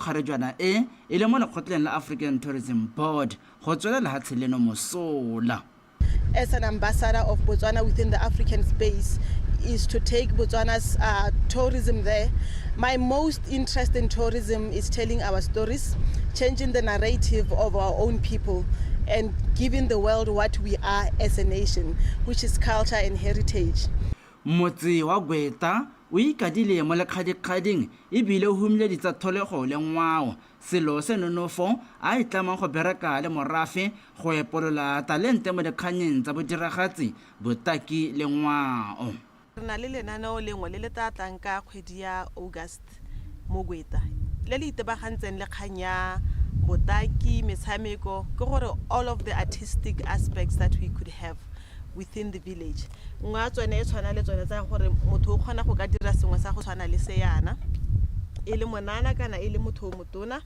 kgarejwana e e le mo lekgotleng la African Tourism Board go tswela lehatshe leno mosola. As an ambassador of Botswana within the African space is to take Botswana's tourism there. My most interest in tourism is telling our stories, changing the narrative of our own people, and giving the world what we are as a nation, which is culture and heritage. Motse wa Gweta o ikadile mo lekgadikgading e bile o humile ditsa-tholego le ngwao, selo se Nonofo a itlamang go bereka le morafe go epolola talente mo dikgannyeng tsa bodiragatsi, botaki le ngwao. Re na le lenaneo lengwe le le tla tlang ka kgwedi ya August mo Gweta le le itebagantseng le kgang ya botaki, metshameko, ke gore all of the artistic aspects that we could have within the village. Nngwe ya tsone e tshwana le tsone tsa gore motho o kgona go ka dira sengwe sa go tshwana le se yana, e le monana kana e le motho o motona.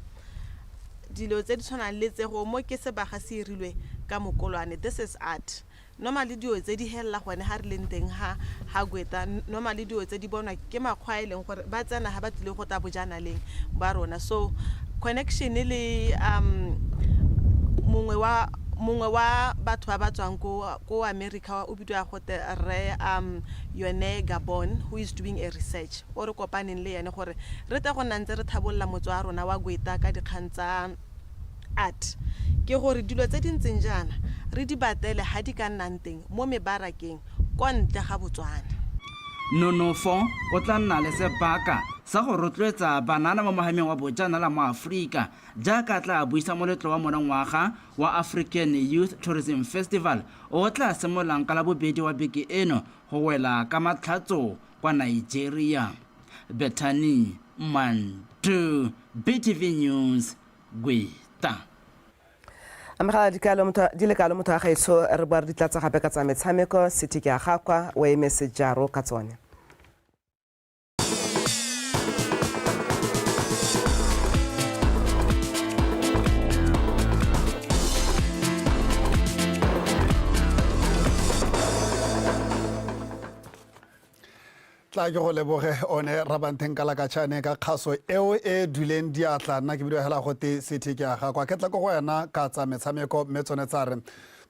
Dilo tse di tshwanang le tse go mo ke sebaga se irilwe ka mokolwane. This is art. Normally dilo tse di helela gone ha re leng teng ha ha Gweta. Normally dilo tse di bonwa ke makgwa e leng gore ba tsena ha ba tlile go tla bojanaleng ba rona. So connection le mongwe wa mongwe wa batho ba ba tswang ko America o bidiwa gote Rre yone Gabon, who is doing a research, o re kopaneng le ene gore re tle go nna ntse re thabolola motse wa rona wa Gweta ka dikgang tsa art. Ke gore dilo tse di ntseng jaana re di batele ha di ka nnang teng mo mebarakeng kwa ntle ga Botswana. Nonofo o tla nna le sebaka sa go rotloetsa banana mo mohameng wa bojanala mo Aforika jaaka a tla buisa moletlo wa monongwaga wa African Youth Tourism Festival o o tla simololang ka Labobedi wa beke eno go wela ka Matlhatso kwa Nigeria. Bethany Mandu, BTV News, Gweta. Amogela dikalo motho di le kalo motho wa gaetsho re boa re di tlatsa gape ka tsa metshameko city ke a gakwa o eme sejaro ka tsone. Tla ke go leboge one Rabantheng Kalakatšhane ka kgaso eo e duleng diatla. Nna ke bidiwa hela gote City ke a ga kwa ke tla ko go wena ka tsa metshameko, mme tsone tsa re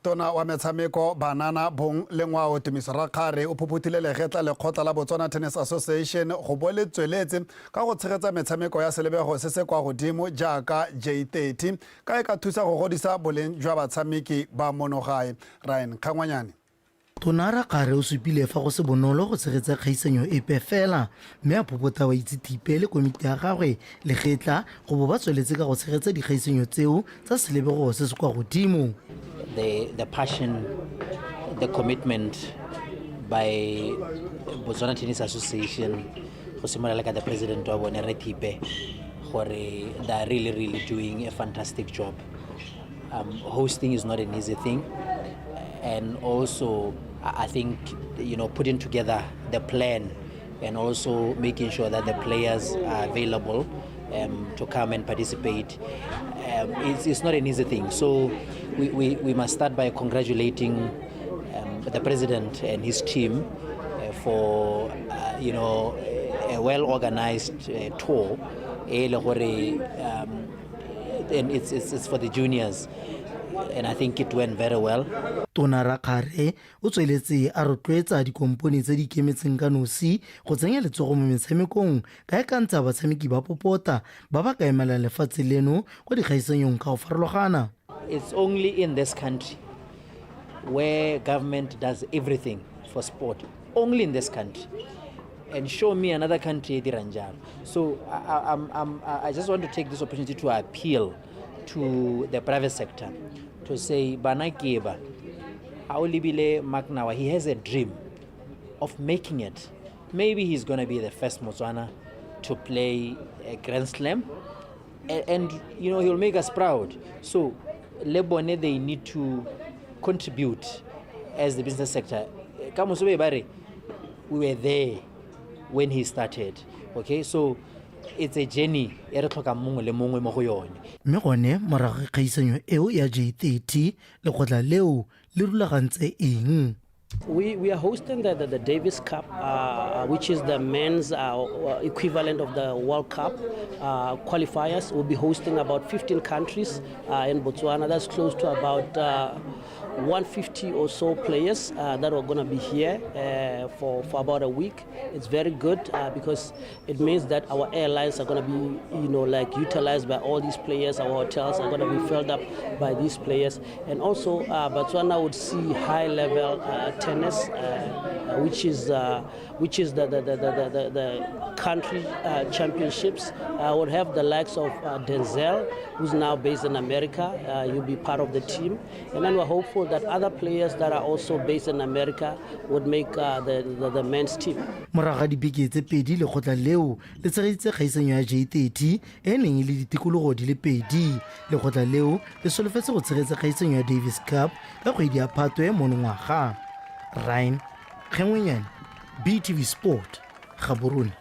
Tona wa metshameko, banana, bong le ngwao Tumiso Rakgare o phophothile legetla lekgotla la Botswana Tennis Association go bo le tsweletse ka go tshegetsa metshameko ya selebego se se kwa godimo jaaka J30 ka e ka thusa go godisa boleng jwa batshameki ba mono gae. Ryan Kgangwanyane. Tona Rakgare o supile fa go se bonolo go tshegetsa kgaisanyo epe fela, mme a phopotha baitse thipe le komiti ya gagwe legetla go bo ba tsweletse ka go tshegetsa dikgaisanyo tseo tsa selebego se se kwa godimo. The passion, the commitment by Botswana Tennis Association go simolola ka the president wa bone Rre Thipe gore they are really really doing a fantastic job. Hosting is not an easy thing, and also I think putting together the plan and also making sure that the players are available to come and participate, it's not an easy thing. So we must start by congratulating the president and his team for a well-organized tour. E le gore, and it's for the juniors, and I think it went very well. Tona Rakgare o tsweletse a rotloetsa dikompone tse di ikemetseng ka nosi go tsenya letsogo mo metshamekong ka e ka ntsha batshameki ba popota ba ba ka emelang lefatshe leno kwa dikgaisanyong ka go farologana. It's only in this country where government does everything for sport. Only in this country. And show me another country e dirang jalo. So I just want to take this opportunity to appeal to the private sector to say, bana ke ba, ha o lebile Mark Nawa, he has a dream of making it. Maybe he's going to be the first Motswana to play a Grand Slam, and he'll make us proud. So le bone, they need to contribute as the business sector. Ka moso be ba re, we were there when he started. Okay, so it's a journey e re tlhokang mongwe le mongwe mo go yone. Mme gone morago ga kgaisanyo eo ya J30, lekgotla leo le rulagantse eng? We, we are hosting the, the, the Davis Cup, uh, which is the men's uh, equivalent of the World Cup uh, qualifiers. We'll be hosting about 15 countries uh, in Botswana. That's close to about uh, 150 or so players uh, that are going to be here uh, for, for about a week. It's very good uh, because it means that our airlines are going to be, you know, like utilized by all these players. Our hotels are going to be filled up by these players. And also, uh, Botswana would see high level uh, tennis, uh, which is, which is the, the, the, the, the, the country championships. Would have the likes of Denzel, who's now based in America. He'll be part of the team. And then we're hopeful that other players that are also based in America would make uh, the, the, the men's team. Morago ga dibeke tse pedi lekgotla leo le tshegeditse kgaisanyo ya J30 e neng e le ditikologo di le pedi. Lekgotla leo le solofetse go tshegetsa kgaisanyo ya Davis Cup ka kgwedi ya Phatwe monongwaga. Ryan Kgengwenyane, BTV Sport, Gaborone.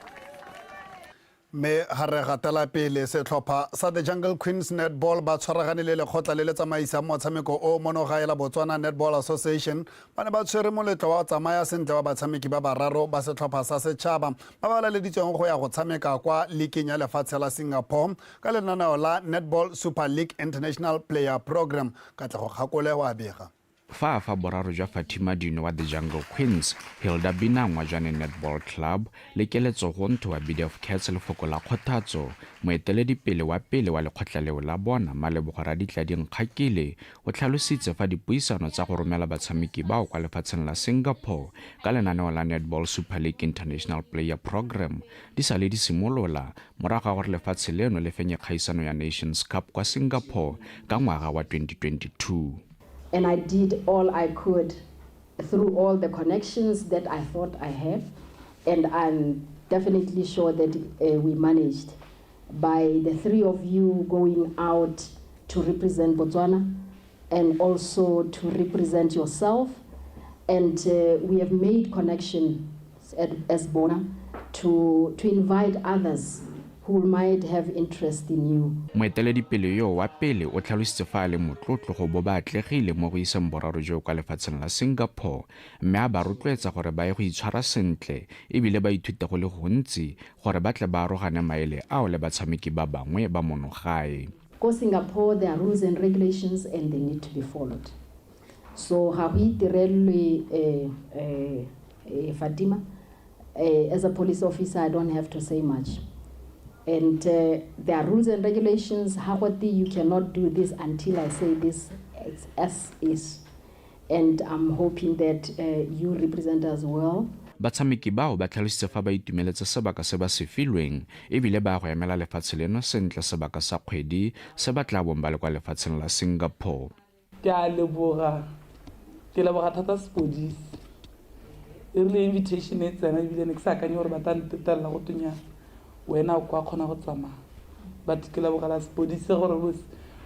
Mme ga re gatela pele setlhopha sa The Jungle Queens Netball ba tshwaragane le lekgotla le le tsamaisang motshameko o mono gae la Botswana Netball Association ba ne ba tshwere moletlo wa tsamaya sentle wa batshameki ba bararo ba setlhopha sa setšhaba ba ba laleditsweng go ya go tshameka kwa liking ya lefatshe la Singapore ka lenaneo la Netball Super League International Player Program. Katlego Kgakole wa bega. Fa a fa boraro jwa Fatima Dino wa The Jungle Queens, Hilda Binang wa Jwaneng Netball Club le Keletso Gontho wa BDF Cats lefoko la kgothatso, moeteledipele wa pele wa lekgotla leo la bona, Malebogo Raditladi Nkgakile, o tlhalositse fa dipuisano tsa go romela batshameki bao kwa lefatsheng la Singapore ka lenaneo la Netball Super League International Player Programme di sa le di simolola morago ga gore lefatshe leno le fenye kgaisano ya Nations Cup kwa Singapore ka ngwaga wa 2022. And I did all I could through all the connections that I thought I have. And I'm definitely sure that we managed by the three of you going out to represent Botswana and also to represent yourself. And we have made connections at, as Bona to invite others who might have interest in you. Moeteledipele yo wa pele o tlhalositse fa a le motlotlo go bo ba atlegile mo go iseng boraro jo kwa lefatsheng la Singapore mme a ba rotloetsa gore ba ye go itshwara sentle ebile ba ithute go le gontsi gore ba tle ba arogane maele ao le batshameki ba bangwe ba mono gae. Ko Singapore, there are rules and regulations and they need to be followed. So ga go itirelwe Fatima. As a police officer, I don't have to say much. And there are rules and regulations. Ha gote you cannot do this until I say this. It's as is. And I'm hoping that you represent us well. Batshameki bao ba tlhalositse fa ba itumeletse sebaka se ba se filweng ebile ba go emela lefatshe leno sentle sebaka sa kgwedi se ba tla bong ba le kwa lefatsheng la Singapore. Ke a leboga, ke leboga thata sepodisi. E rile invitation e tsena ebile ne ke sa akanye gore ba tla ntetelela go tonya wena o kwa kgona go tsamaya, but ke lebogela sepodisi gore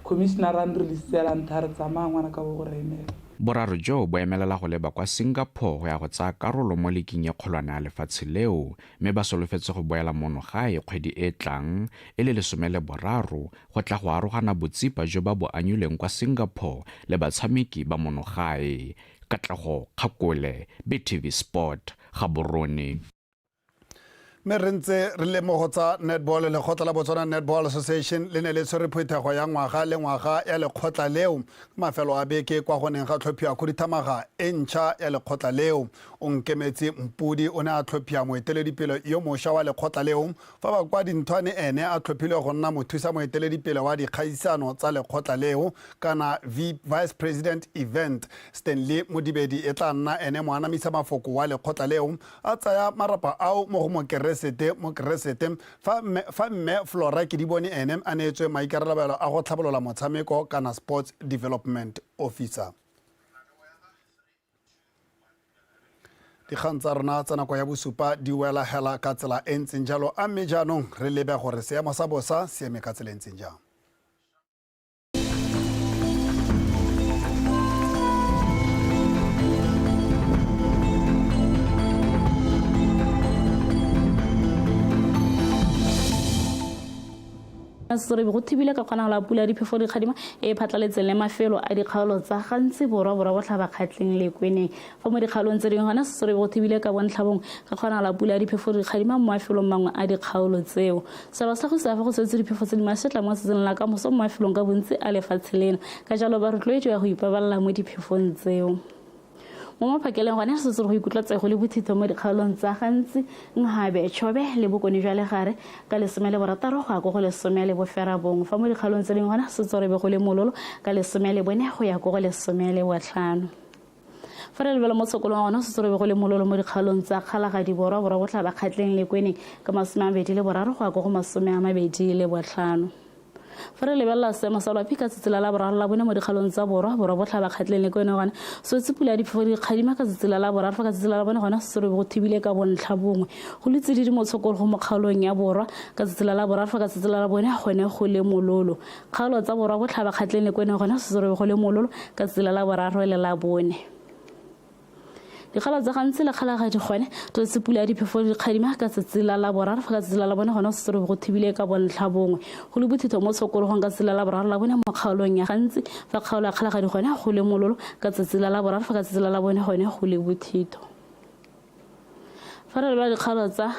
commissioner a nreleasela ntha re tsamaya ngwana ka bo go re emela. Boraro jo bo emelela go leba kwa Singapore go ya go tsaya karolo mo liking e kgolwane ya lefatshe leo mme ba solofetse go boela mono gae kgwedi e tlang e le 13 go tla go arogana botsipa jo ba bo anyuleng kwa Singapore le batshameki ba mono gae. Katlego Kgakole, BTV Sport, Gaborone. Mme re ntse re le mo go tsa netball, lekgotla la Botswana Netball Association le ne le tshwere phuthego ya ngwaga le ngwaga ya lekgotla leo ka mafelo a beke kwa go neng ga tlhophiwa khuduthamaga e ntšha ya lekgotla leo. O Nkemetse Mpudi o ne a tlhophiwa moeteledipele yo mošwa wa lekgotla leo, fa Bakwadi Nthwane ene a tlhophilwe go nna mothusa moeteledipele wa dikgaisano tsa lekgotla leo kana vice president event. Stanley Modibedi e tla nna ene moanamisa mafoko wa lekgotla leo, a tsaya marapa ao mo go Mokeresete Mokeresete, fa mme Flora Kedibone ene a neetswe maikarabelo a go tlhabolola motshameko kana sports development officer. Dikgang tsa rona tsa nako ya bosupa di wela hela ka tsela e ntseng jalo, a mme jaanong re lebe gore seemo sa bosa se eme ka tsela e ntseng jang. Serobe go thibile ka kgonagalo ya pula ya diphefo dikgadima e e phatlaletseng le mafelo a dikgaolo tsa gantsi borwa borwa botlhaba kgatleng le kweneng. Fa mo dikgaolong tse dingwe gona serobe go thibile ka bontlhabongwe ka kgonagalo ya pula ya diphefo dikgadima mo mafelong mangwe a dikgaolo tseo. Seba se tlhagisa fa go setse diphefo tse di mašetla mo tsatsing la kamoso mo mafelong ka bontsi a lefatshe leno. Ka jalo ba rotloediwa go ipabalela mo diphefong tseo. Mo maphakeleng gone re setse re go ikutlwa tsego le bothitho mo dikgaolong tsa gantsi Nhabe, Chobe le Bokone jwa Legare ka 16 go ya ko go 19. Fa mo dikgaolong tse dingwe gone setse re be go le mololo ka 14 go ya ko go 15. Fa re lebela mo tshokolong gone setse re be go le mololo mo dikgaolong tsa Kgalagadi Borwa, Borwa Botlhaba, Kgatleng le Kweneng ka 23 go ya ko go 25. Fa re lebelela seemo sa loapi ka tsatsi la Laboraro la bone mo dikgalong tsa Borwa, Borwa Botlhaba, Kgatleng le Kwena gone swetse pula ya diphefo di kgadima ka tsatsi la Laboraro, fa ka tsatsi la Labone gone serobe go thibile ka bontlha bongwe. Go le tsididi mo tshokologo mo kgaolong ya Borwa ka tsatsi la Laboraro, fa ka tsatsi la Labone gone go le mololo. Kgaolo tsa Borwa Botlhaba, Kgatleng le Kwena gone serobe go le mololo ka tsatsi la Laboraro le Labone. Dikgala tsa gantsi le kgalagadi gone tswetse pula ya diphefo di kgadima ka tsatsi la Laboraro, fa ka tsatsi la Labone gone go setse go thibile ka bontlha bongwe. Go le bothitho mo tshokologong ka tsatsi la Laboraro la bone mo kgaolong ya gantsi, fa kgaolo ya kgalagadi gone go le mololo ka tsatsi la Laboraro, fa ka tsatsi la Labone gone go le bothitho. Fa re leba dikgaolo tsa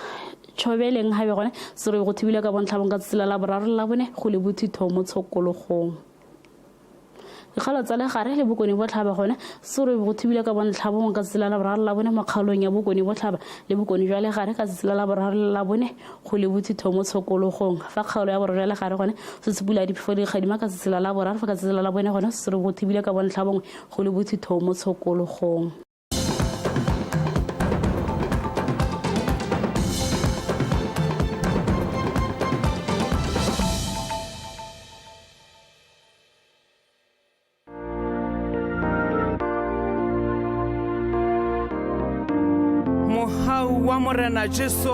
Chobe le Nhabe gone setse go thibile ka bontlha bongwe ka tsatsi la Laboraro la bone go le bothitho mo tshokologong. Dikgaolo tsa Legare le Bokone Botlhaba gone serobe go thibile ka bontlha bongwe ka tsatsi la Laboraro la bone mo kgaolong ya Bokone Botlhaba le Bokone jwa Legare ka tsatsi la Laboraro le Labone go le bothitho mo tshokologong. Fa kgaolo ya Borwa jwa Legare gone setse pula ya diphefo di kgadima ka tsatsi la Laboraro fa ka tsatsi la Labone gone serobe go thibile ka bontlha bongwe go le bothitho mo tshokologong. Mohau wa Morena Jesu